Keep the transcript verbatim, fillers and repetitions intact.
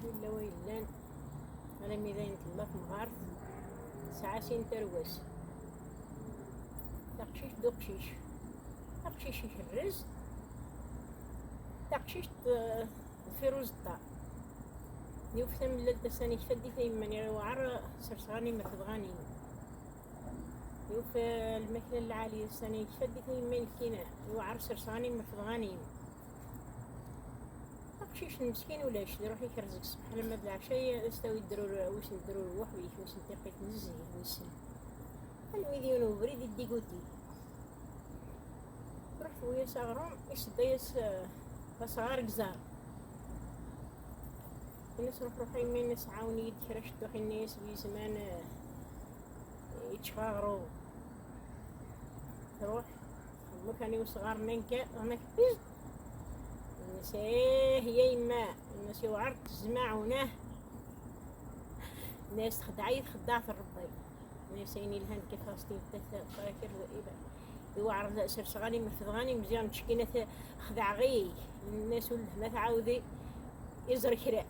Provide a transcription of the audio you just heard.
Yella wa yellan, alammi d ayen tella temɣart, tesɛa sin tarwa-s. Taqcict d uqcic. Taqcict ikerrez, taqcict, eh, deffir uẓeṭṭa. Yuf tamellalt ass-a, yekfa-d i tayemma-nni, iwɛer, serseɣ anim, refdeɣ anim. Yuf, eh, lmakla n lɛali ass-a, yekfa-d i tayemma, yekfa-d, iwɛer, serseɣ anim, refdeɣ anim. Aqcic meskin ulac, iruḥ ikerrez seg ṣṣbeḥ alamma d leɛca, ad as-tawi ddrur, wissen ddrur weḥd-k, wissen tiqqit nezzeh, wissen. Almi d yiwen ubrid i ddiguti. Ruḥ tewwi-yas aɣrum, isedda-yas, eh, asɣar gzar. Ini-as: "Ruḥ, ruḥ a yemma," ini-as, "ɛawen-iyi-d kra cedduḥ," ini-as, "di zzman, eh, yeččeɣ aɣrum." Tṛuḥ txemmem kan i usɣar-nni, nekka ɣnak pizd. Ini-as: "Ih ya yemma," ini-as, "iwɛer tzmaɛun, ah." Ini-as: "Txedɛeḍ-iyi txedɛeḍ Ṛebbi." Ini-as: "Ayen yelhan kif ɣas tibda tfakir iba. Iwɛer serseɣ anim, refdeɣ anim, ziɣ nettcekkin xedɛeɣ-ik." Ini-as: "Ur lehna tɛawdi, iẓer kra."